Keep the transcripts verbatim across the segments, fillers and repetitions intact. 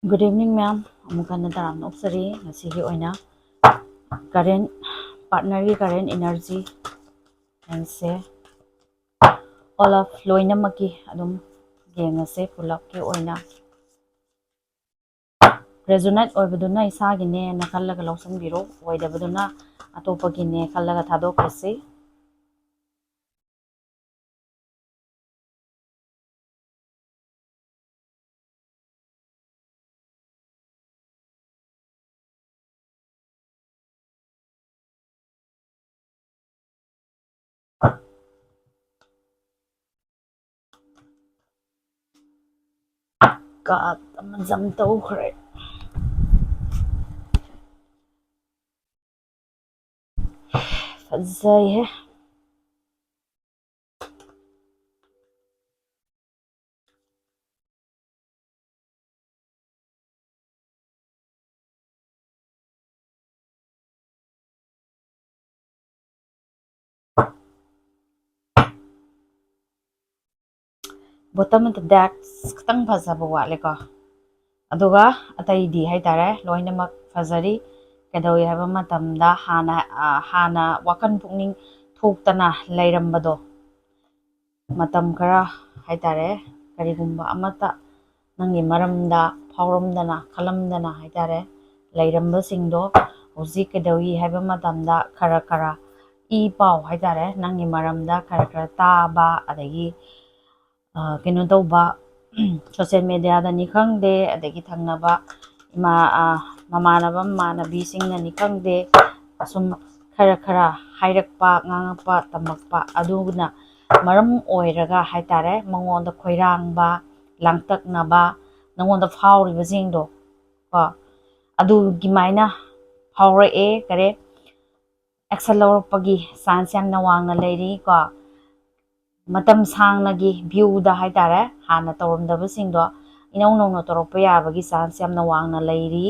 Good evening, ma'am. ꯑꯃꯨꯛ ꯍꯟꯅ ꯇꯔꯥꯝꯅ ꯑꯣꯛꯆꯔꯤ꯫ ꯉꯁꯤꯒꯤ ꯑꯣꯏꯅ current, partnerꯒꯤ current energy ꯌꯦꯡꯁꯦ꯫ All of ꯂꯣꯏꯅꯃꯛꯀꯤ ꯑꯗꯨꯝ ꯌꯦꯡꯉꯁꯦ ꯄꯨꯂꯞꯀꯤ ꯑꯣꯏꯅ꯫ Resonate ꯑꯣꯏꯕꯗꯨꯅ ꯏꯁꯥꯒꯤꯅꯦꯅ ꯈꯜꯂꯒ ꯂꯧꯁꯤꯟꯕꯤꯔꯣ, ꯑꯣꯏꯗꯕꯗꯨꯅ ꯑꯇꯣꯞꯄꯒꯤꯅꯦ ꯈꯜꯂꯒ ꯊꯥꯗꯣꯛꯈ꯭ꯔꯁꯤ꯫ Card ꯑꯃ jump ꯇꯧꯈ꯭ꯔꯦ꯫ ꯐꯖꯩꯍꯦ꯫ Bottom of the deck ꯈꯤꯇꯪ ꯐꯖꯕ ꯋꯥꯠꯂꯦꯀꯣ꯫ ꯑꯗꯨꯒ ꯑꯇꯩꯗꯤ ꯍꯥꯏꯇꯥꯔꯦ ꯂꯣꯏꯅꯃꯛ ꯐꯖꯔꯤ꯫ ꯀꯩꯗꯧꯏ ꯍꯥꯏꯕ ꯃꯇꯝꯗ ꯍꯥꯟꯅ, ꯑ, ꯍꯥꯟꯅ ꯋꯥꯈꯜ ꯄꯨꯛꯅꯤꯡ ꯊꯣꯛꯇꯅ ꯂꯩꯔꯝꯕꯗꯣ, ꯃꯇꯝ ꯈꯔ ꯍꯥꯏꯇꯥꯔꯦ, ꯀꯔꯤꯒꯨꯝꯕ ꯑꯃꯠꯇ ꯅꯪꯒꯤ ꯃꯔꯝꯗ ꯐꯥꯎꯔꯝꯗꯅ, ꯈꯜꯂꯝꯗꯅ ꯍꯥꯏꯇꯥꯔꯦ, ꯂꯩꯔꯝꯕꯁꯤꯡꯗꯣ ꯍꯧꯖꯤꯛ ꯀꯩꯗꯧꯏ ꯍꯥꯏꯕ ꯃꯇꯝꯗ ꯈꯔ ꯈꯔ ꯏ ꯄꯥꯎ ꯍꯥꯏꯇꯥꯔꯦ, ꯅꯪꯒꯤ ꯃꯔꯝꯗ ꯈꯔ ꯈꯔ ꯇꯥꯕ, ꯑꯗꯒꯤ, ꯑ, ꯀꯩꯅꯣ ꯇꯧꯕ, social mediaꯗꯅꯤ ꯈꯪꯗꯦ, ꯑꯗꯒꯤ ꯊꯪꯅꯕ ꯏꯃꯥ, ꯑ, ꯃꯃꯥꯟꯅꯕ ꯃꯃꯥꯟꯅꯕꯤꯁꯤꯡꯅꯅꯤ ꯈꯪꯗꯦ, ꯑꯁꯨꯝ ꯈꯔ ꯈꯔ ꯍꯥꯏꯔꯛꯄ, ꯉꯥꯡꯉꯛꯄ, ꯇꯝꯃꯛꯄ, ꯑꯗꯨꯅ ꯃꯔꯝ ꯑꯣꯏꯔꯒ ꯍꯥꯏꯇꯥꯔꯦ, ꯃꯉꯣꯟꯗ ꯈꯣꯏꯔꯥꯡꯕ, ꯂꯥꯡꯇꯛꯅꯕ, ꯅꯉꯣꯟꯗ ꯐꯥꯎꯔꯤꯕꯁꯤꯡꯗꯣ ꯀꯣ, ꯑꯗꯨꯒꯤꯃꯥꯏꯅ ꯐꯥꯎꯔꯛꯑꯦ, ꯀꯔꯦ, action ꯂꯧꯔꯛꯄꯒꯤ chance ꯌꯥꯝꯅ ꯋꯥꯡꯅ ꯂꯩꯔꯤ ꯀꯣ꯫ ꯃꯇꯝ ꯁꯥꯡꯅꯒꯤ viewꯗ ꯍꯥꯏꯇꯥꯔꯦ, ꯍꯥꯟꯅ ꯇꯧꯔꯝꯗꯕꯁꯤꯡꯗꯣ ꯏꯅꯧ ꯅꯧꯅ ꯇꯧꯔꯛꯄ ꯌꯥꯕꯒꯤ chance ꯌꯥꯝꯅ ꯋꯥꯡꯅ ꯂꯩꯔꯤ꯫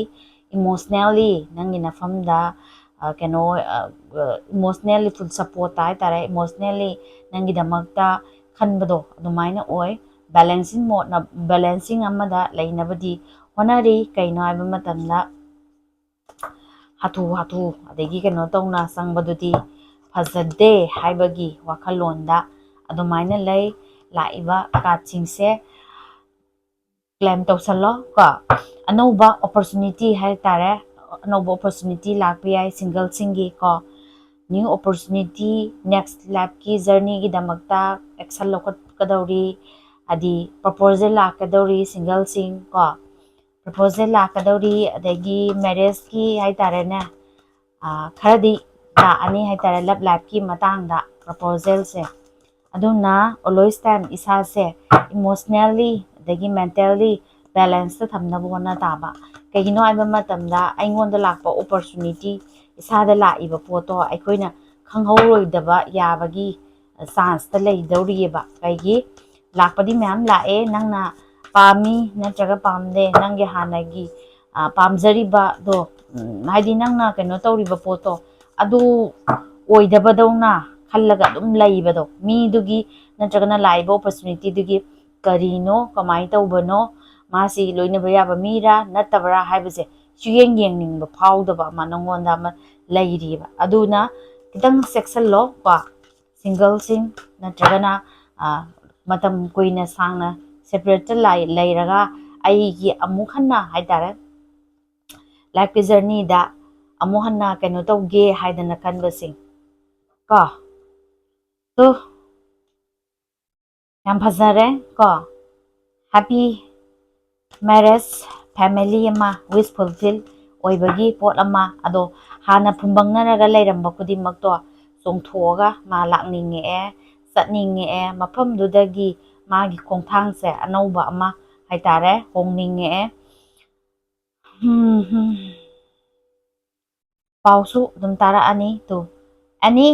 Emotionally ꯅꯪꯒꯤ ꯅꯐꯝꯗ, ꯑ, ꯀꯩꯅꯣ, ꯑ, ꯑ, emotionally full supportꯇ ꯍꯥꯏꯇꯥꯔꯦ, emotionally ꯅꯪꯒꯤꯗꯃꯛꯇ ꯈꯟꯕꯗꯣ ꯑꯗꯨꯃꯥꯏꯅ ꯑꯣꯏ꯫ balancing mode ꯅ balancing ꯑꯃꯗ ꯂꯩꯅꯕꯗꯤ ꯍꯣꯠꯅꯔꯤ꯫ ꯀꯩꯅꯣ ꯍꯥꯏꯕ ꯃꯇꯝꯗ ꯍꯥꯊꯨ ꯍꯥꯊꯨ ꯑꯗꯒꯤ ꯀꯩꯅꯣ ꯇꯧꯅ ꯆꯪꯕꯗꯨꯗꯤ ꯐꯖꯗꯦ ꯍꯥꯏꯕꯒꯤ ꯋꯥꯈꯜꯂꯣꯟꯗ ꯑꯗꯨꯃꯥꯏꯅ ꯂꯩ꯫ ꯂꯥꯛꯏꯕ card ꯁꯤꯡꯁꯦ claim ꯇꯧꯁꯜꯂꯣ ꯀꯣ꯫ ꯑꯅꯧꯕ opportunity ꯍꯥꯏ ꯇꯥꯔꯦ, ꯑꯅꯧꯕ opportunity ꯂꯥꯛꯄ ꯌꯥꯏ single ꯁꯤꯡꯒꯤ ꯀꯣ꯫ New opportunity, next life ꯀꯤ journey ꯒꯤꯗꯃꯛꯇ action ꯂꯧꯈꯠꯀꯗꯧꯔꯤ, ꯍꯥꯏꯗꯤ proposal ꯂꯥꯛꯀꯗꯧꯔꯤ single ꯁꯤꯡ ꯀꯣ꯫ Proposal ꯂꯥꯛꯀꯗꯧꯔꯤ, ꯑꯗꯒꯤ marriage ꯀꯤ ꯍꯥꯏ ꯇꯥꯔꯦꯅꯦ, ꯑꯥ, ꯈꯔꯗꯤ ꯂꯥꯛꯑꯅꯤ ꯍꯥꯏ ꯇꯥꯔꯦ love life ꯀꯤ ꯃꯇꯥꯡꯗ proposal ꯁꯦ꯫ ꯑꯗꯨꯅ always time ꯏꯁꯥꯁꯦ emotionally ꯑꯗꯒꯤ mentally balance ꯇ ꯊꯝꯅꯕ ꯍꯣꯠꯅ ꯇꯥꯕ꯫ ꯀꯩꯒꯤꯅꯣ ꯍꯥꯏꯕ ꯃꯇꯝꯗ ꯑꯩꯉꯣꯟꯗ ꯂꯥꯛꯄ opportunity, ꯏꯁꯥꯗ ꯂꯥꯛꯏꯕ ꯄꯣꯠꯇꯣ ꯑꯩꯈꯣꯏꯅ ꯈꯪꯍꯧꯔꯣꯏꯗꯕ ꯌꯥꯕꯒꯤ chance ꯇ ꯂꯩꯗꯧꯔꯤꯑꯕ꯫ ꯀꯩꯒꯤ ꯂꯥꯛꯄꯗꯤ ꯃꯌꯥꯝ ꯂꯥꯛꯑꯦ, ꯅꯪꯅ ꯄꯥꯝꯃꯤ ꯅꯠꯇ꯭ꯔꯒ ꯄꯥꯝꯗꯦ, ꯅꯪꯒꯤ ꯍꯥꯟꯅꯒꯤ, ꯑ, ꯄꯥꯝꯖꯔꯤꯕꯗꯣ, ꯎꯝ, ꯍꯥꯏꯗꯤ ꯅꯪꯅ ꯀꯩꯅꯣ ꯇꯧꯔꯤꯕ ꯄꯣꯠꯇꯣ ꯑꯗꯨ ꯑꯣꯏꯗꯕꯗꯧꯅ ꯈꯜꯂꯒ ꯑꯗꯨꯝ ꯂꯩꯕꯗꯣ, ꯃꯤꯗꯨꯒꯤ ꯅꯠꯇ꯭ꯔꯒꯅ ꯂꯥꯛꯏꯕ opportunity ꯗꯨꯒꯤ ꯀꯔꯤꯅꯣ, ꯀꯃꯥꯏꯅ ꯇꯧꯕꯅꯣ, ꯃꯥꯁꯤ ꯂꯣꯏꯅꯕ ꯌꯥꯕ ꯃꯤꯔꯥ ꯅꯠꯇꯕ꯭ꯔꯥ ꯍꯥꯏꯕꯁꯦ ꯁꯨꯌꯦꯡ ꯌꯦꯡꯅꯤꯡꯕ ꯐꯥꯎꯗꯕ ꯑꯃ ꯅꯪꯉꯣꯟꯗ ꯑꯃ ꯂꯩꯔꯤꯕ꯫ ꯑꯗꯨꯅ ꯈꯤꯇꯪ ꯆꯦꯛꯁꯤꯜꯂꯣ ꯀꯣ꯫ Single ꯁꯤꯡ ꯅꯠꯇ꯭ꯔꯒꯅ, ꯑ, ꯃꯇꯝ ꯀꯨꯏꯅ ꯁꯥꯡꯅ separate ꯇ ꯂꯥꯏ-, ꯂꯩꯔꯒ ꯑꯩꯒꯤ ꯑꯃꯨꯛ ꯍꯟꯅ ꯍꯥꯏ ꯇꯥꯔꯦ, life ꯀꯤ journey ꯗ ꯑꯃꯨꯛ ꯍꯟꯅ ꯀꯩꯅꯣ ꯇꯧꯒꯦ ꯍꯥꯏꯗꯅ ꯈꯟꯕꯁꯤꯡ ꯀꯣ꯫ ꯇꯨ, ꯌꯥꯝ ꯐꯖꯔꯦ ꯀꯣ꯫ Happy marriage, family ꯑꯃ wish fulfill ꯑꯣꯏꯕꯒꯤ ꯄꯣꯠ ꯑꯃ꯫ ꯑꯗꯣ ꯍꯥꯟꯅ ꯐꯨꯝꯕꯪꯅꯔꯒ ꯂꯩꯔꯝꯕ ꯈꯨꯗꯤꯡꯃꯛꯇꯣ ꯆꯣꯡꯊꯣꯛꯑꯒ ꯃꯥ ꯂꯥꯛꯅꯤꯡꯉꯛꯑꯦ, ꯆꯠꯅꯤꯡꯉꯛꯑꯦ, ꯃꯐꯝꯗꯨꯗꯒꯤ ꯃꯥꯒꯤ ꯈꯣꯡꯊꯥꯡꯁꯦ ꯑꯅꯧꯕ ꯑꯃ ꯍꯥꯏꯇꯥꯔꯦ, ꯍꯣꯡꯅꯤꯡꯉꯛꯑꯦ꯫ ꯍꯝ, ꯍꯝ꯫ ꯄꯥꯎꯁꯨ ꯑꯗꯨꯝ ꯇꯥꯔꯛꯑꯅꯤ꯫ ꯇꯨ, ꯑꯦꯅꯤ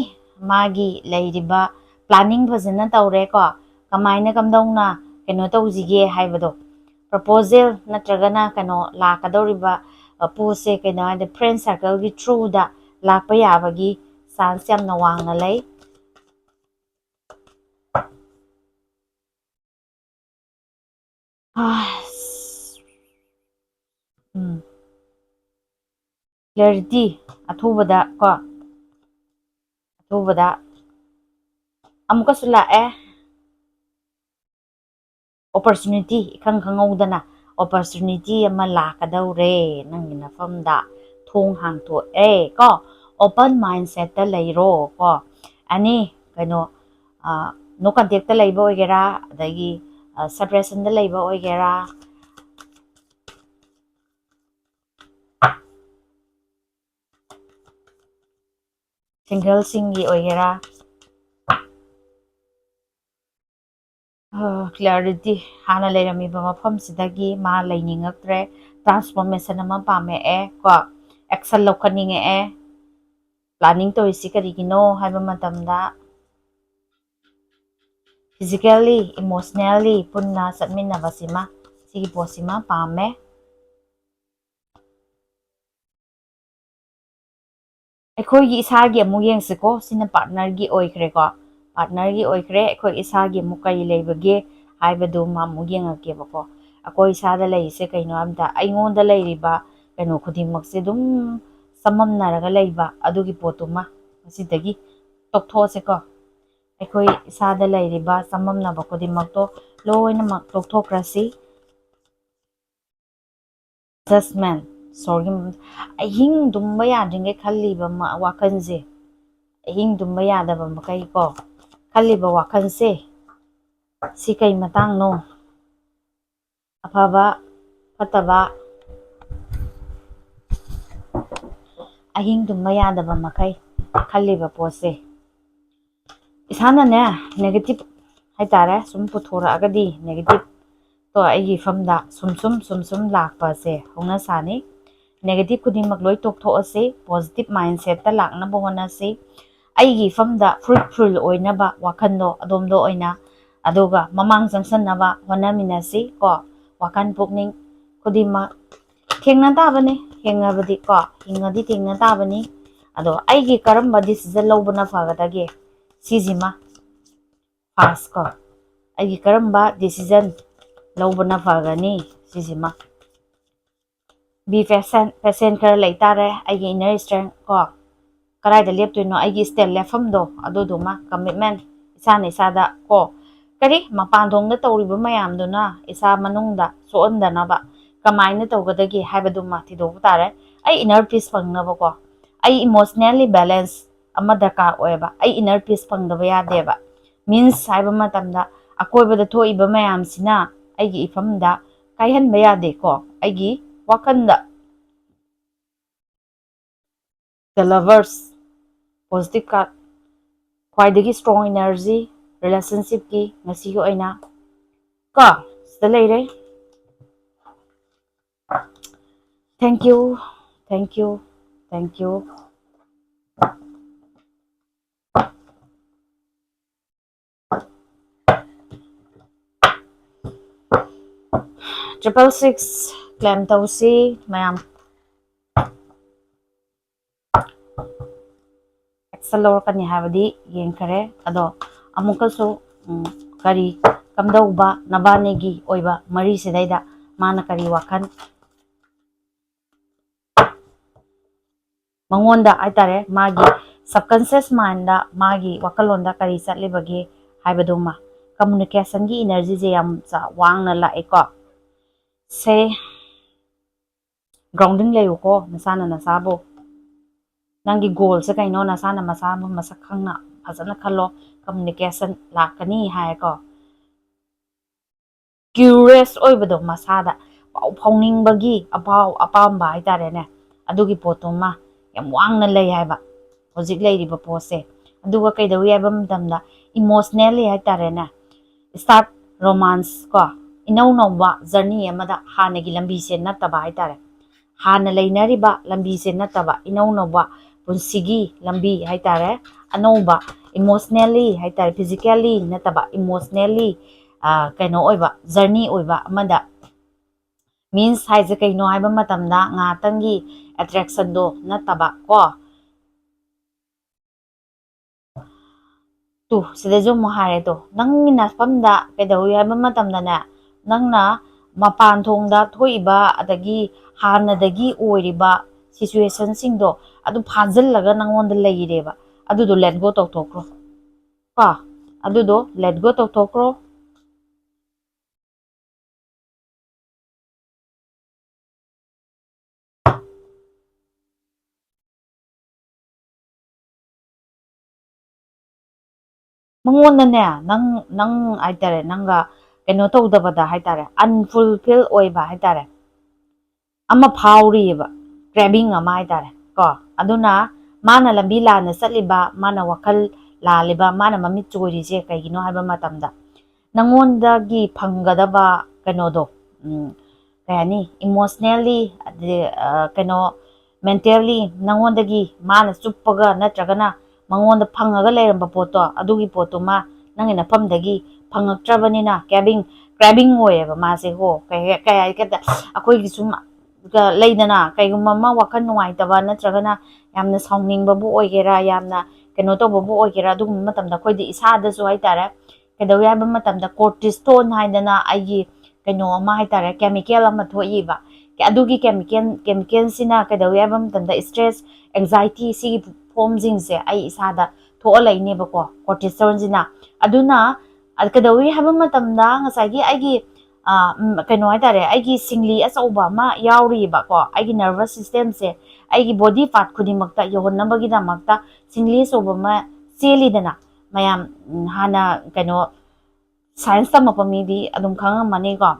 ꯃꯥꯒꯤ ꯂꯩꯔꯤꯕ planning ꯐꯖꯅ ꯇꯧꯔꯦꯀꯣ, ꯀꯃꯥꯏꯅ ꯀꯝꯗꯧꯅ ꯀꯩꯅꯣ ꯇꯧꯁꯤꯒꯦ ꯍꯥꯏꯕꯗꯣ, proposal ꯅꯠꯇ꯭ꯔꯒꯅ ꯀꯩꯅꯣ ꯂꯥꯛꯀꯗꯧꯔꯤꯕ, ꯑ, ꯄꯣꯠꯁꯦ ꯀꯩꯅꯣ ꯍꯥꯏꯗꯤ friend circle ꯒꯤ through ꯗ ꯂꯥꯛꯄ ꯌꯥꯕꯒꯤ chance ꯌꯥꯝꯅ ꯋꯥꯡꯅ ꯂꯩ꯫ ꯑꯁ, ꯎꯝ꯫ Clarity, ꯑꯊꯨꯕꯗ ꯀꯣ, ꯑꯊꯨꯕꯗ ꯑꯃꯨꯛꯀꯁꯨ ꯂꯥꯛꯑꯦ꯫ Opportunity, ꯏꯈꯪ ꯈꯪꯍꯧꯗꯅ opportunity ꯑꯃ ꯂꯥꯛꯀꯗꯧꯔꯦ ꯅꯪꯒꯤ ꯅꯐꯝꯗ꯫ ꯊꯣꯡ ꯍꯥꯡꯇꯣꯛꯑꯦ ꯀꯣ, open mindsetꯇ ꯂꯩꯔꯣ ꯀꯣ꯫ Any ꯀꯩꯅꯣ, ꯑ, no contactꯇ ꯂꯩꯕ ꯑꯣꯏꯒꯦꯔꯥ, ꯑꯗꯒꯤ, ꯑ, separationꯗ ꯂꯩꯕ ꯑꯣꯏꯒꯦꯔꯥ, singleꯁꯤꯡꯒꯤ ꯑꯣꯏꯒꯦꯔꯥ, clarity, ꯍꯥꯟꯅ ꯂꯩꯔꯝꯃꯤꯕ ꯃꯐꯝꯁꯤꯗꯒꯤ ꯃꯥ ꯂꯩꯅꯤꯡꯉꯛꯇ꯭ꯔꯦ, transformation ꯑꯃ ꯄꯥꯝꯃꯛꯑꯦ ꯀꯣ, action ꯂꯧꯈꯠꯅꯤꯡꯉꯛꯑꯦ꯫ Planning ꯇꯧꯔꯤꯁꯤ ꯀꯔꯤꯒꯤꯅꯣ ꯍꯥꯏꯕ ꯃꯇꯝꯗ, physically, emotionally ꯄꯨꯟꯅ ꯆꯠꯃꯤꯟꯅꯕꯁꯤꯃ, ꯁꯤꯒꯤ ꯄꯣꯠꯁꯤꯃ ꯄꯥꯝꯃꯦ꯫ ꯑꯩꯈꯣꯏꯒꯤ ꯏꯁꯥꯒꯤ ꯑꯃꯨꯛ ꯌꯦꯡꯁꯤꯀꯣ꯫ ꯁꯤꯅ partnerꯒꯤ ꯑꯣꯏꯈ꯭ꯔꯦꯀꯣ꯫ Partnerꯒꯤ ꯑꯣꯏꯈ꯭ꯔꯦ꯫ ꯑꯩꯈꯣꯏ ꯏꯁꯥꯒꯤ ꯑꯃꯨꯛ ꯀꯔꯤ ꯂꯩꯕꯒꯦ ꯍꯥꯏꯕꯗꯨꯃ ꯑꯃꯨꯛ ꯌꯦꯡꯉꯛꯀꯦꯕꯀꯣ꯫ ꯑꯩꯈꯣꯏ ꯏꯁꯥꯗ ꯂꯩꯔꯤꯁꯦ ꯀꯩꯅꯣ ꯍꯥꯏꯕꯗ, ꯑꯩꯉꯣꯟꯗ ꯂꯩꯔꯤꯕ ꯀꯩꯅꯣ ꯈꯨꯗꯤꯡꯃꯛꯁꯦ ꯑꯗꯨꯝ ꯆꯃꯝꯅꯔꯒ ꯂꯩꯕ, ꯑꯗꯨꯒꯤ ꯄꯣꯠꯇꯨꯃ ꯉꯁꯤꯗꯒꯤ ꯇꯣꯛꯊꯣꯛꯑꯁꯤꯀꯣ꯫ ꯑꯩꯈꯣꯏ ꯏꯁꯥꯗ ꯂꯩꯔꯤꯕ ꯆꯃꯝꯅꯕ ꯈꯨꯗꯤꯡꯃꯛꯇꯣ ꯂꯣꯏꯅꯃꯛ ꯇꯣꯛꯊꯣꯛꯈ꯭ꯔꯁꯤ꯫ Judgment, ꯁꯣꯔꯒꯤ, ꯑꯍꯤꯡ ꯇꯨꯝꯕ ꯌꯥꯗ꯭ꯔꯤꯉꯩ ꯈꯜꯂꯤꯕ ꯃ-, ꯋꯥꯈꯜꯁꯦ, ꯑꯍꯤꯡ ꯇꯨꯝꯕ ꯌꯥꯗꯕ ꯃꯈꯩ ꯀꯣ, ꯈꯜꯂꯤꯕ ꯋꯥꯈꯜꯁꯦ, ꯁꯤ ꯀꯩ ꯃꯇꯥꯡꯅꯣ? ꯑꯐꯕ, ꯐꯠꯇꯕ, ꯑꯍꯤꯡ ꯇꯨꯝꯕ ꯌꯥꯗꯕ ꯃꯈꯩ ꯈꯜꯂꯤꯕ ꯄꯣꯠꯁꯦ, ꯏꯁꯥꯅꯅꯦ negative ꯍꯥꯏꯇꯥꯔꯦ, ꯁꯨꯝ ꯄꯨꯊꯣꯔꯛꯑꯒꯗꯤ negative ꯇꯣ ꯑꯩꯒꯤ ꯏꯐꯝꯗ ꯁꯨꯝ ꯁꯨꯝ ꯁꯨꯝ ꯁꯨꯝ ꯂꯥꯛꯄꯁꯦ ꯍꯧꯅ ꯁꯥꯅꯤ꯫ Negative ꯈꯨꯗꯤꯡꯃꯛ ꯂꯣꯏ ꯇꯣꯛꯊꯣꯛꯑꯁꯤ, positive mindsetꯇ ꯂꯥꯛꯅꯕ ꯍꯣꯠꯅꯁꯤ꯫ ꯑꯩꯒꯤ ꯏꯐꯝꯗ fruitful ꯑꯣꯏꯅꯕ ꯋꯥꯈꯜꯗꯣ ꯑꯗꯣꯝꯗ ꯑꯣꯏꯅ, ꯑꯗꯨꯒ ꯃꯃꯥꯡ ꯆꯪꯁꯟꯅꯕ ꯍꯣꯠꯅꯃꯤꯟꯅꯁꯤ ꯀꯣ꯫ ꯋꯥꯈꯜ ꯄꯨꯛꯅꯤꯡ ꯈꯨꯗꯤꯡꯃꯛ ꯊꯦꯡꯅ ꯇꯥꯕꯅꯤ, ꯍꯤꯡꯉꯕꯗꯤ ꯀꯣ, ꯍꯤꯡꯉꯗꯤ ꯊꯦꯡꯅ ꯇꯥꯕꯅꯤ꯫ ꯑꯗꯣ ꯑꯩꯒꯤ ꯀꯔꯝꯕ decision ꯂꯧꯕꯅ ꯐꯒꯗꯒꯦ? ꯁꯤꯁꯤꯃ first ꯀꯣ, ꯑꯩꯒꯤ ꯀꯔꯝꯕ decision ꯂꯧꯕꯅ ꯐꯒꯅꯤ꯫ ꯁꯤꯁꯤꯃ be patient, patient ꯈꯔ ꯂꯩꯇꯥꯔꯦ꯫ ꯑꯩꯒꯤ inner strength ꯀꯣ, ꯀꯗꯥꯏꯗ ꯂꯦꯞꯇꯣꯏꯅꯣ, ꯑꯩꯒꯤ stand ꯂꯦꯞꯐꯝꯗꯣ ꯑꯗꯨꯗꯨꯃ, commitment ꯏꯁꯥꯅ ꯏꯁꯥꯗ ꯀꯣ, ꯀꯔꯤ ꯃꯄꯥꯟ ꯊꯣꯡꯗ ꯇꯧꯔꯤꯕ ꯃꯌꯥꯝꯗꯨꯅ ꯏꯁꯥ ꯃꯅꯨꯡꯗ ꯁꯣꯛꯍꯟꯗꯅꯕ ꯀꯃꯥꯏꯅ ꯇꯧꯒꯗꯒꯦ ꯍꯥꯏꯕꯗꯨꯃ ꯊꯤꯗꯣꯛꯄ ꯇꯥꯔꯦ꯫ ꯑꯩ inner peace ꯐꯪꯅꯕꯀꯣ, ꯑꯩ emotionally balance ꯑꯃ ꯗꯔꯀꯥꯔ ꯑꯣꯏꯌꯦꯕ꯫ ꯑꯩ inner peace ꯐꯪꯗꯕ ꯌꯥꯗꯦꯕ꯫ Means ꯍꯥꯏꯕ ꯃꯇꯝꯗ ꯑꯀꯣꯏꯕꯗ ꯊꯣꯛꯏꯕ ꯃꯌꯥꯝꯁꯤꯅ ꯑꯩꯒꯤ ꯏꯐꯝꯗ ꯀꯥꯏꯍꯟꯕ ꯌꯥꯗꯦꯀꯣ꯫ ꯑꯩꯒꯤ ꯋꯥꯈꯜꯗ The Lovers, positive card, ꯈ꯭ꯋꯥꯏꯗꯒꯤ strong energy relationshipꯀꯤ ꯉꯁꯤꯒꯤ ꯑꯣꯏꯅ ꯀꯣ, ꯁꯤꯗ ꯂꯩꯔꯦ꯫ Thank you, thank you, thank you. Triple six claim ꯇꯧꯁꯤ ꯃꯌꯥꯝ꯫ Action ꯂꯧꯔꯛꯀꯅꯤ ꯍꯥꯏꯕꯗꯤ ꯌꯦꯡꯈꯔꯦ꯫ ꯑꯗꯣ ꯑꯃꯨꯛꯀꯁꯨ, ꯎꯝ, ꯀꯔꯤ ꯀꯝꯗꯧꯕ ꯅꯕꯥꯅꯤꯒꯤ ꯑꯣꯏꯕ ꯃꯔꯤꯁꯤꯗꯩꯗ ꯃꯥꯅ ꯀꯔꯤ ꯋꯥꯈꯜ ꯃꯉꯣꯟꯗ ꯍꯥꯏꯇꯥꯔꯦ, ꯃꯥꯒꯤ subconscious mindꯗ, ꯃꯥꯒꯤ ꯋꯥꯈꯜꯂꯣꯟꯗ ꯀꯔꯤ ꯆꯠꯂꯤꯕꯒꯦ ꯍꯥꯏꯕꯗꯨꯃ꯫ Communicationꯒꯤ energyꯁꯦ ꯌꯥꯝ ꯆꯥ-, ꯋꯥꯡꯅ ꯂꯥꯛꯑꯦꯀꯣ꯫ ꯁꯦ, grounding ꯂꯩꯌꯨꯀꯣ ꯅꯁꯥꯅ ꯅꯁꯥꯕꯨ꯫ ꯅꯪꯒꯤ goalꯁꯦ ꯀꯩꯅꯣ, ꯅꯁꯥꯅ ꯃꯁꯥꯕꯨ ꯃꯁꯛ ꯈꯪꯅ ꯐꯖꯅ ꯈꯜꯂꯣ꯫ Communication ꯂꯥꯛꯀꯅꯤ ꯍꯥꯏꯀꯣ꯫ Curious ꯑꯣꯏꯕꯗꯣ ꯃꯁꯥꯗ, ꯄꯥꯎ ꯐꯥꯎꯅꯤꯡꯕꯒꯤ ꯑꯄꯥꯎ-, ꯑꯄꯥꯝꯕ ꯍꯥꯏꯇꯥꯔꯦꯅꯦ, ꯑꯗꯨꯒꯤ ꯄꯣꯠꯇꯨꯃ ꯌꯥꯝ ꯋꯥꯡꯅ ꯂꯩ ꯍꯥꯏꯕ ꯍꯧꯖꯤꯛ ꯂꯩꯔꯤꯕ ꯄꯣꯠꯁꯦ꯫ ꯑꯗꯨꯒ ꯀꯩꯗꯧꯏ ꯍꯥꯏꯕ ꯃꯇꯝꯗ, emotionally ꯍꯥꯏꯇꯥꯔꯦꯅꯦ, start romance ꯀꯣ, ꯏꯅꯧ ꯅꯧꯕ journey ꯑꯃꯗ, ꯍꯥꯟꯅꯒꯤ ꯂꯝꯕꯤꯁꯦ ꯅꯠꯇꯕ ꯍꯥꯏꯇꯥꯔꯦ, ꯍꯥꯟꯅ ꯂꯩꯅꯔꯤꯕ ꯂꯝꯕꯤꯁꯦ ꯅꯠꯇꯕ, ꯏꯅꯧ ꯅꯧꯕ ꯄꯨꯟꯁꯤꯒꯤ ꯂꯝꯕꯤ ꯍꯥꯏꯇꯥꯔꯦ, ꯑꯅꯧꯕ emotionally ꯍꯥꯏꯇꯥꯔꯦ, physically ꯅꯠꯇꯕ emotionally, ꯑ, ꯀꯩꯅꯣ ꯑꯣꯏꯕ, journey ꯑꯣꯏꯕ ꯑꯃꯗ꯫ Means ꯍꯥꯏꯁꯦ ꯀꯩꯅꯣ ꯍꯥꯏꯕ ꯃꯇꯝꯗ, ꯉꯥꯏꯍꯥꯛꯇꯪꯒꯤ attractionꯗꯣ ꯅꯠꯇꯕ ꯀꯣ꯫ ꯇꯨ, ꯁꯤꯗꯁꯨ ꯑꯃꯨꯛ ꯍꯥꯏꯔꯦ ꯇꯨ, ꯅꯪꯒꯤ ꯅꯐꯝꯗ ꯀꯩꯗꯧꯏ ꯍꯥꯏꯕ ꯃꯇꯝꯗꯅꯦ, ꯅꯪꯅ ꯃꯄꯥꯟ ꯊꯣꯡꯗ ꯊꯣꯛꯏꯕ ꯑꯗꯒꯤ ꯍꯥꯟꯅꯗꯒꯤ ꯑꯣꯏꯔꯤꯕ situationꯁꯤꯡꯗꯣ ꯑꯗꯨ ꯐꯥꯖꯤꯜꯂꯒ ꯅꯪꯉꯣꯟꯗ ꯂꯩꯔꯦꯕ꯫ ꯑꯗꯨꯗꯣ let go ꯇꯧꯊꯣꯛꯈ꯭ꯔꯣ꯫ ꯀꯣ, ꯑꯗꯨꯗꯣ let go ꯇꯧꯊꯣꯛꯈ꯭ꯔꯣ꯫ ꯃꯉꯣꯟꯗꯅꯦ, ꯅꯪ, ꯅꯪ ꯍꯥꯏꯇꯥꯔꯦ, ꯅꯪꯒ ꯀꯩꯅꯣ ꯇꯧꯗꯕꯗ ꯍꯥꯏꯇꯥꯔꯦ, unfulfilled ꯑꯣꯏꯕ ꯍꯥꯏꯇꯥꯔꯦ, ꯑꯃ ꯐꯥꯎꯔꯤꯑꯕ, craving ꯑꯃ ꯍꯥꯏꯇꯥꯔꯦ ꯀꯣ꯫ ꯑꯗꯨꯅ ꯃꯥꯅ ꯂꯝꯕꯤ ꯂꯥꯟꯅ ꯆꯠꯂꯤꯕ, ꯃꯥꯅ ꯋꯥꯈꯜ ꯂꯥꯜꯂꯤꯕ, ꯃꯥꯅ ꯃꯃꯤꯠ ꯆꯣꯏꯔꯤꯁꯦ ꯀꯩꯒꯤꯅꯣ ꯍꯥꯏꯕ ꯃꯇꯝꯗ, ꯅꯪꯉꯣꯟꯗꯒꯤ ꯐꯪꯒꯗꯕ ꯀꯩꯅꯣꯗꯣ, ꯎꯝ, ꯀꯩ ꯍꯥꯏꯅꯤ, emotionally, ꯑꯗꯩ, ꯑ, ꯀꯩꯅꯣ, mentally ꯅꯪꯉꯣꯟꯗꯒꯤ ꯃꯥꯅ ꯆꯨꯞꯄꯒ ꯅꯠꯇ꯭ꯔꯒꯅ ꯃꯉꯣꯟꯗ ꯐꯪꯉꯒ ꯂꯩꯔꯝꯕ ꯄꯣꯠꯇꯣ, ꯑꯗꯨꯒꯤ ꯄꯣꯠꯇꯨꯃ ꯅꯪꯒꯤ ꯅꯐꯝꯗꯒꯤ ꯐꯪꯉꯛꯇ꯭ꯔꯕꯅꯤꯅ craving, craving ꯑꯣꯏꯌꯦꯕ ꯃꯥꯁꯦ꯫ ꯍꯣ, ꯀꯩ ꯍꯥꯏ-, ꯀꯩ ꯍꯥꯏꯒꯦꯗ, ꯑꯩꯈꯣꯏꯒꯤ ꯁꯨꯝ ꯂꯩꯗꯅ, ꯀꯩꯒꯨꯝꯕ ꯑꯃ ꯋꯥꯈꯜ ꯅꯨꯡꯉꯥꯏꯇꯕ ꯅꯠꯇ꯭ꯔꯒꯅ ꯌꯥꯝꯅ ꯁꯥꯎꯅꯤꯡꯕꯕꯨ ꯑꯣꯏꯒꯦꯔꯥ, ꯌꯥꯝꯅ ꯀꯩꯅꯣ ꯇꯧꯕꯕꯨ ꯑꯣꯏꯒꯦꯔꯥ, ꯑꯗꯨꯒꯨꯝꯕ ꯃꯇꯝꯗ ꯑꯩꯈꯣꯏꯗꯤ ꯏꯁꯥꯗꯁꯨ ꯍꯥꯏꯇꯥꯔꯦ, ꯀꯩꯗꯧꯏ ꯍꯥꯏꯕ ꯃꯇꯝꯗ cortisone ꯍꯥꯏꯗꯅ ꯑꯩꯒꯤ ꯀꯩꯅꯣ ꯑꯃ ꯍꯥꯏꯇꯥꯔꯦ, chemical ꯑꯃ ꯊꯣꯛꯏꯕ꯫ ꯑꯗꯨꯒꯤ chemical, chemicalꯁꯤꯅ ꯀꯩꯗꯧꯏ ꯍꯥꯏꯕ ꯃꯇꯝꯗ stress, anxiety ꯁꯤꯒꯤ formꯁꯤꯡꯁꯦ ꯑꯩ ꯏꯁꯥꯗ ꯊꯣꯛꯍꯜꯂꯛꯏꯅꯦꯕꯀꯣ, cortisoneꯁꯤꯅ꯫ ꯑꯗꯨꯅ ꯑ, ꯀꯩꯗꯧꯏ ꯍꯥꯏꯕ ꯃꯇꯝꯗ ꯉꯁꯥꯏꯒꯤ ꯑꯩꯒꯤ, ꯑ, ꯎꯝ, ꯀꯩꯅꯣ ꯍꯥꯏꯇꯥꯔꯦ, ꯑꯩꯒꯤ ꯁꯤꯡꯂꯤ ꯑꯆꯧꯕ ꯑꯃ ꯌꯥꯎꯔꯤꯕꯀꯣ, ꯑꯩꯒꯤ nervous systemꯁꯦ, ꯑꯩꯒꯤ body part ꯈꯨꯗꯤꯡꯃꯛꯇ ꯌꯧꯍꯟꯅꯕꯒꯤꯗꯃꯛꯇ ꯁꯤꯡꯂꯤ ꯑꯆꯧꯕ ꯑꯃ ꯆꯦꯜꯂꯤꯗꯅ꯫ ꯃꯌꯥꯝ, ꯎꯝ, ꯍꯥꯟꯅ ꯀꯩꯅꯣ science ꯇꯝꯃꯛꯄ ꯃꯤꯗꯤ ꯑꯗꯨꯝ ꯈꯪꯉꯝꯃꯅꯤꯀꯣ꯫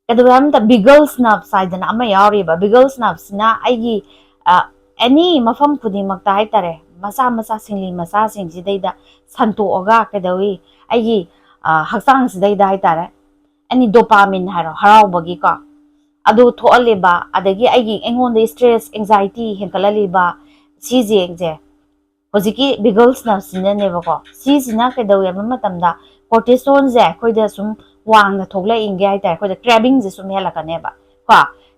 ꯀꯩꯗꯧꯋꯦ ꯍꯥꯏꯕ ꯃꯇꯝꯗ vagus nerves ꯍꯥꯏꯗꯅ ꯑꯃ ꯌꯥꯎꯔꯤꯕ꯫ Vagus nerveꯁꯤꯅ ꯑꯩꯒꯤ, ꯑ, any ꯃꯐꯝ ꯈꯨꯗꯤꯡꯃꯛꯇ ꯍꯥꯏꯇꯥꯔꯦ, ꯃꯆꯥ ꯃꯆꯥ ꯁꯤꯡꯂꯤ ꯃꯆꯥꯁꯤꯡꯁꯤꯗꯩꯗ ꯁꯟꯇꯣꯛꯑꯒ ꯀꯩꯗꯧꯏ, ꯑꯩꯒꯤ, ꯑ, ꯍꯛꯆꯥꯡꯁꯤꯗꯩꯗ ꯍꯥꯏꯇꯥꯔꯦ, any dopamine ꯍꯥꯏꯔꯣ, ꯍꯔꯥꯎꯕꯒꯤꯀꯣ, ꯑꯗꯨ ꯊꯣꯛꯍꯜꯂꯤꯕ, ꯑꯗꯒꯤ ꯑꯩꯒꯤ, ꯑꯩꯉꯣꯟꯗ stress, anxiety ꯍꯦꯟꯒꯠꯍꯜꯂꯤꯕ ꯁꯤꯁꯤꯡꯁꯦ ꯍꯧꯖꯤꯛꯀꯤ vagus nerveꯁꯤꯅꯅꯦꯕꯀꯣ꯫ ꯁꯤꯁꯤꯅ ꯀꯩꯗꯧꯋꯦ ꯍꯥꯏꯕ ꯃꯇꯝꯗ cortisoneꯁꯦ ꯑꯩꯈꯣꯏꯗ ꯁꯨꯝ ꯋꯥꯡꯅ ꯊꯣꯛꯂꯛꯏꯒꯦ ꯍꯥꯏꯇꯥꯔꯦ, ꯑꯩꯈꯣꯏꯗ cravingꯁꯦ ꯁꯨꯝ ꯍꯦꯜꯂꯛꯀꯅꯦꯕ ꯀꯣ꯫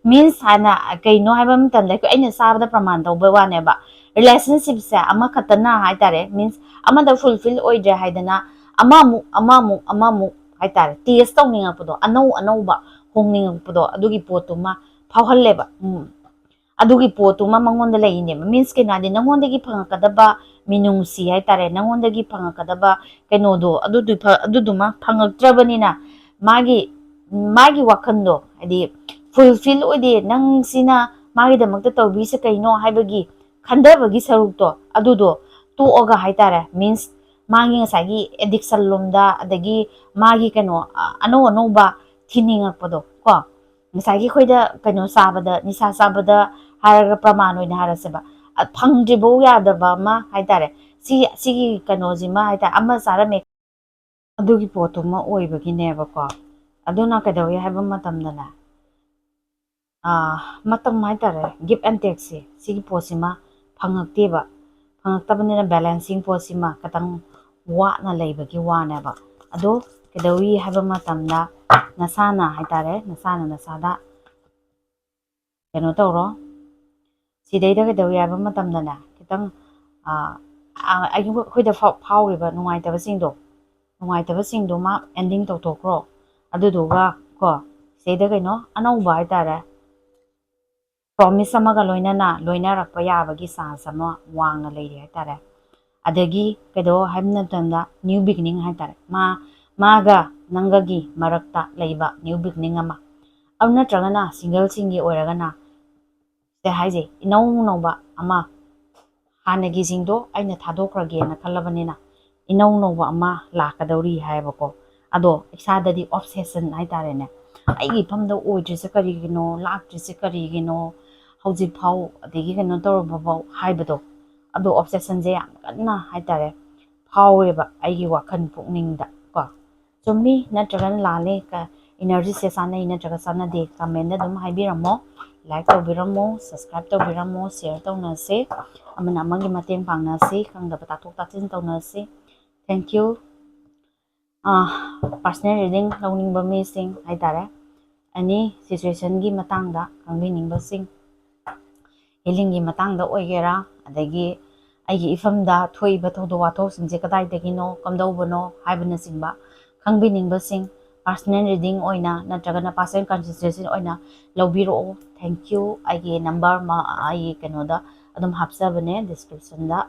Means ꯍꯥꯏꯅ ꯀꯩꯅꯣ ꯍꯥꯏꯕ ꯃꯇꯝꯗ ꯑꯩꯈꯣꯏ, ꯑꯩꯅ ꯆꯥꯕꯗ ꯄ꯭ꯔꯃꯥꯟ ꯇꯧꯕꯩ ꯋꯥꯅꯦꯕ꯫ Relationshipꯁꯦ ꯑꯃꯈꯛꯇꯅ ꯍꯥꯏꯇꯥꯔꯦ, means ꯑꯃꯗ fulfill ꯑꯣꯏꯗ꯭ꯔꯦ ꯍꯥꯏꯗꯅ ꯑꯃꯃꯨꯛ, ꯑꯃꯃꯨꯛ, ꯑꯃꯃꯨꯛ ꯍꯥꯏꯇꯥꯔꯦ, ꯇꯦꯁ ꯇꯧꯅꯤꯡꯉꯛꯄꯗꯣ, ꯑꯅꯧ ꯑꯅꯧꯕ ꯍꯣꯡꯅꯤꯡꯉꯛꯄꯗꯣ, ꯑꯗꯨꯒꯤ ꯄꯣꯠꯇꯨꯃ ꯐꯥꯎꯍꯜꯂꯦꯕ꯫ ꯎꯝ, ꯑꯗꯨꯒꯤ ꯄꯣꯠꯇꯨꯃ ꯃꯉꯣꯟꯗ ꯂꯩꯅꯦꯕ꯫ ꯃꯤꯟꯁ ꯀꯩꯅꯣ ꯍꯥꯏꯗꯤ, ꯅꯉꯣꯟꯗꯒꯤ ꯐꯪꯉꯛꯀꯗꯕ ꯃꯤꯅꯨꯡꯁꯤ ꯍꯥꯏꯇꯥꯔꯦ, ꯅꯉꯣꯟꯗꯒꯤ ꯐꯪꯉꯛꯀꯗꯕ ꯀꯩꯅꯣꯗꯣ, ꯑꯗꯨꯗꯨ ꯐ- ꯑꯗꯨꯗꯨꯃ ꯐꯪꯉꯛꯇ꯭ꯔꯕꯅꯤꯅ, ꯃꯥꯒꯤ ꯃꯥꯒꯤ ꯋꯥꯈꯜꯗꯣ ꯍꯥꯏꯗꯤ ꯐꯨꯜꯐꯤꯜ ꯑꯣꯏꯗꯦ, ꯅꯪꯁꯤꯅ ꯃꯥꯒꯤꯗꯃꯛꯇ ꯇꯧꯕꯤꯁꯦ ꯀꯩꯅꯣ ꯍꯥꯏꯕꯒꯤ ꯈꯟꯊꯕꯒꯤ ꯁꯔꯨꯛꯇꯣ, ꯑꯗꯨꯗꯣ ꯇꯣꯛꯑꯒ ꯍꯥꯏꯇꯥꯔꯦ, ꯃꯤꯟꯁ ꯃꯥꯒꯤ ꯉꯁꯥꯏꯒꯤ ꯑꯦꯗꯤꯛꯁꯟ ꯂꯣꯝꯗ, ꯑꯗꯒꯤ ꯃꯥꯒꯤ ꯀꯩꯅꯣ, ꯑ, ꯑꯅꯧ ꯑꯅꯧꯕ ꯊꯤꯅꯤꯡꯉꯛꯄꯗꯣ ꯀꯣ, ꯉꯁꯥꯏꯒꯤ ꯑꯩꯈꯣꯏꯗ ꯀꯩꯅꯣ ꯆꯥꯕꯗ, ꯅꯤꯁꯥ ꯆꯥꯕꯗ ꯍꯥꯏꯔꯒ ꯄ꯭ꯔꯃꯥꯟ ꯑꯣꯏꯅ ꯍꯥꯏꯔꯁꯦꯕ, ꯑ, ꯐꯪꯗ꯭ꯔꯤꯐꯧ ꯌꯥꯗꯕ ꯑꯃ ꯍꯥꯏꯇꯥꯔꯦ꯫ ꯁꯤ, ꯁꯤꯒꯤ ꯀꯩꯅꯣꯁꯤꯃ ꯍꯥꯏꯇꯥꯔꯦ, ꯑꯃ ꯆꯥꯔꯝꯃꯦ, ꯑꯗꯨꯒꯤ ꯄꯣꯠꯇꯨꯃ ꯑꯣꯏꯕꯒꯤꯅꯦꯕꯀꯣ꯫ ꯑꯗꯨꯅ ꯀꯩꯗꯧꯏ ꯍꯥꯏꯕ ꯃꯇꯝꯗꯅꯦ, ꯑꯥ, ꯃꯇꯝ ꯍꯥꯏꯇꯥꯔꯦ, ꯒꯤꯞ ꯑꯦꯟ ꯇꯦꯛꯁꯦ, ꯁꯤꯒꯤ ꯄꯣꯠꯁꯤꯃ ꯐꯪꯉꯛꯇꯦꯕ꯫ ꯐꯪꯉꯛꯇꯕꯅꯤꯅ ꯕꯦꯂꯦꯟꯁꯤꯡ ꯄꯣꯠꯁꯤꯃ ꯈꯤꯇꯪ ꯋꯥꯠꯅ ꯂꯩꯕꯒꯤ ꯋꯥꯅꯦꯕ꯫ ꯑꯗꯣ ꯀꯩꯗꯧꯏ ꯍꯥꯏꯕ ꯃꯇꯝꯗ, ꯅꯁꯥꯅ ꯍꯥꯏꯇꯥꯔꯦ, ꯅꯁꯥꯅ ꯅꯁꯥꯗ ꯀꯩꯅꯣ ꯇꯧꯔꯣ꯫ ꯁꯤꯗꯩꯗ ꯀꯩꯗꯧꯏ ꯍꯥꯏꯕ ꯃꯇꯝꯗꯅꯦ, ꯈꯤꯇꯪ, ꯑꯥ, ꯑꯥ, ꯑꯩꯈꯣꯏꯗ ꯐꯥꯎ-, ꯐꯥꯎꯔꯤꯕ ꯅꯨꯡꯉꯥꯏꯇꯕꯁꯤꯡꯗꯣ, ꯅꯨꯡꯉꯥꯏꯇꯕꯁꯤꯡꯗꯨꯃ ꯑꯦꯟꯗꯤꯡ ꯇꯧꯊꯣꯛꯈ꯭ꯔꯣ꯫ ꯑꯗꯨꯗꯨꯒ ꯀꯣ, ꯁꯤꯗꯩꯗ ꯀꯩꯅꯣ ꯑꯅꯧꯕ ꯍꯥꯏꯇꯥꯔꯦ, ꯄ꯭ꯔꯣꯃꯤꯁ ꯑꯃꯒ ꯂꯣꯏꯅꯅ ꯂꯣꯏꯅꯔꯛꯄ ꯌꯥꯕꯒꯤ ꯆꯥꯟꯁ ꯑꯃ ꯋꯥꯡꯅ ꯂꯩꯔꯤ ꯍꯥꯏꯇꯥꯔꯦ꯫ ꯑꯗꯒꯤ ꯀꯩꯗꯧ ꯍꯥꯏꯕ ꯃꯇꯝꯗ, ꯅ꯭ꯌꯨ ꯕꯤꯒꯤꯅꯤꯡ ꯍꯥꯏꯇꯥꯔꯦ, ꯃꯥ, ꯃꯥꯒ ꯅꯪꯒꯒꯤ ꯃꯔꯛꯇ ꯂꯩꯕ ꯅ꯭ꯌꯨ ꯕꯤꯒꯤꯅꯤꯡ ꯑꯃ, ꯑꯗꯨ ꯅꯠꯇ꯭ꯔꯒꯅ ꯁꯤꯡꯒꯜꯁꯤꯡꯒꯤ ꯑꯣꯏꯔꯒꯅ ꯁꯤꯗ ꯍꯥꯏꯁꯦ, ꯏꯅꯧ ꯅꯧꯕ ꯑꯃ, ꯍꯥꯟꯅꯒꯤꯁꯤꯡꯗꯣ ꯑꯩꯅ ꯊꯥꯗꯣꯛꯈ꯭ꯔꯒꯦꯅ ꯈꯜꯂꯕꯅꯤꯅ, ꯏꯅꯧ ꯅꯧꯕ ꯑꯃ ꯂꯥꯛꯀꯗꯧꯔꯤ ꯍꯥꯏꯌꯦꯕꯀꯣ꯫ ꯑꯗꯣ ꯏꯁꯥꯗꯗꯤ ꯑꯣꯞꯁꯦꯁꯟ ꯍꯥꯏꯇꯥꯔꯦꯅꯦ, ꯑꯩꯒꯤ ꯏꯐꯝꯗ ꯑꯣꯏꯗ꯭ꯔꯤꯁꯦ ꯀꯔꯤꯒꯤꯅꯣ, ꯂꯥꯛꯇ꯭ꯔꯤꯁꯦ ꯀꯔꯤꯒꯤꯅꯣ, ꯍꯧꯖꯤꯛ ꯐꯥꯎ, ꯑꯗꯒꯤ ꯀꯩꯅꯣ ꯇꯧꯔꯕ ꯐꯥꯎ ꯍꯥꯏꯕꯗꯣ, ꯑꯗꯣ ꯑꯣꯞꯁꯦꯁꯟꯁꯦ ꯌꯥꯝ ꯀꯟꯅ ꯍꯥꯏꯇꯥꯔꯦ ꯐꯥꯎꯋꯦꯕ ꯑꯩꯒꯤ ꯋꯥꯈꯜ ꯄꯨꯛꯅꯤꯡꯗ ꯀꯣ꯫ ꯆꯨꯝꯃꯤ ꯅꯠꯇ꯭ꯔꯒꯅ ꯂꯥꯜꯂꯤ, ꯀ-, ꯏꯅꯔꯖꯤꯁꯦ ꯆꯥꯟꯅꯩ ꯅꯠꯇ꯭ꯔꯒ ꯆꯥꯟꯅꯗꯦ, ꯀꯃꯦꯟꯗ ꯑꯗꯨꯝ ꯍꯥꯏꯕꯤꯔꯝꯃꯣ, ꯂꯥꯏꯛ ꯇꯧꯕꯤꯔꯝꯃꯣ, ꯁꯕꯁꯀ꯭ꯔꯥꯏꯕ ꯇꯧꯕꯤꯔꯝꯃꯣ, ꯁꯤꯌꯔ ꯇꯧꯅꯁꯦ, ꯑꯃꯅ ꯑꯃꯒꯤ ꯃꯇꯦꯡ ꯄꯥꯡꯅꯁꯤ, ꯈꯪꯗꯕ ꯇꯥꯊꯣꯛ ꯇꯥꯁꯤꯟ ꯇꯧꯅꯁꯤ꯫ Thank you꯫ ꯄꯥꯔꯁꯅꯦꯜ ꯔꯤꯗꯤꯡ ꯂꯧꯅꯤꯡꯕ ꯃꯤꯁꯤꯡ ꯍꯥꯏꯇꯥꯔꯦ, ꯑꯦꯅꯤ ꯁꯤꯆꯨꯋꯦꯁꯟꯒꯤ ꯃꯇꯥꯡꯗ ꯈꯪꯕꯤꯅꯤꯡꯕꯁꯤꯡ, ꯍꯤꯂꯤꯡꯒꯤ ꯃꯇꯥꯡꯗ ꯑꯣꯏꯒꯦꯔꯥ, ꯑꯗꯒꯤ ꯑꯩꯒꯤ ꯏꯐꯝꯗ ꯊꯣꯛꯏꯕ ꯊꯧꯗꯣꯛ ꯋꯥꯊꯣꯛꯁꯤꯡꯁꯦ ꯀꯗꯥꯏꯗꯒꯤꯅꯣ, ꯀꯝꯗꯧꯕꯅꯣ ꯍꯥꯏꯕꯅꯆꯤꯡꯕ ꯈꯪꯕꯤꯅꯤꯡꯕꯁꯤꯡ personal reading ꯑꯣꯏꯅ ꯅꯠꯇ꯭ꯔꯒꯅ personal consultation ꯑꯣꯏꯅ ꯂꯧꯕꯤꯔꯛꯑꯣ꯫ Thank you꯫ ꯑꯩꯒꯤ number ꯑꯃ ꯑꯩꯒꯤ ꯀꯩꯅꯣꯗ ꯑꯗꯨꯝ ꯍꯥꯞꯆꯕꯅꯦ, descriptionꯗ꯫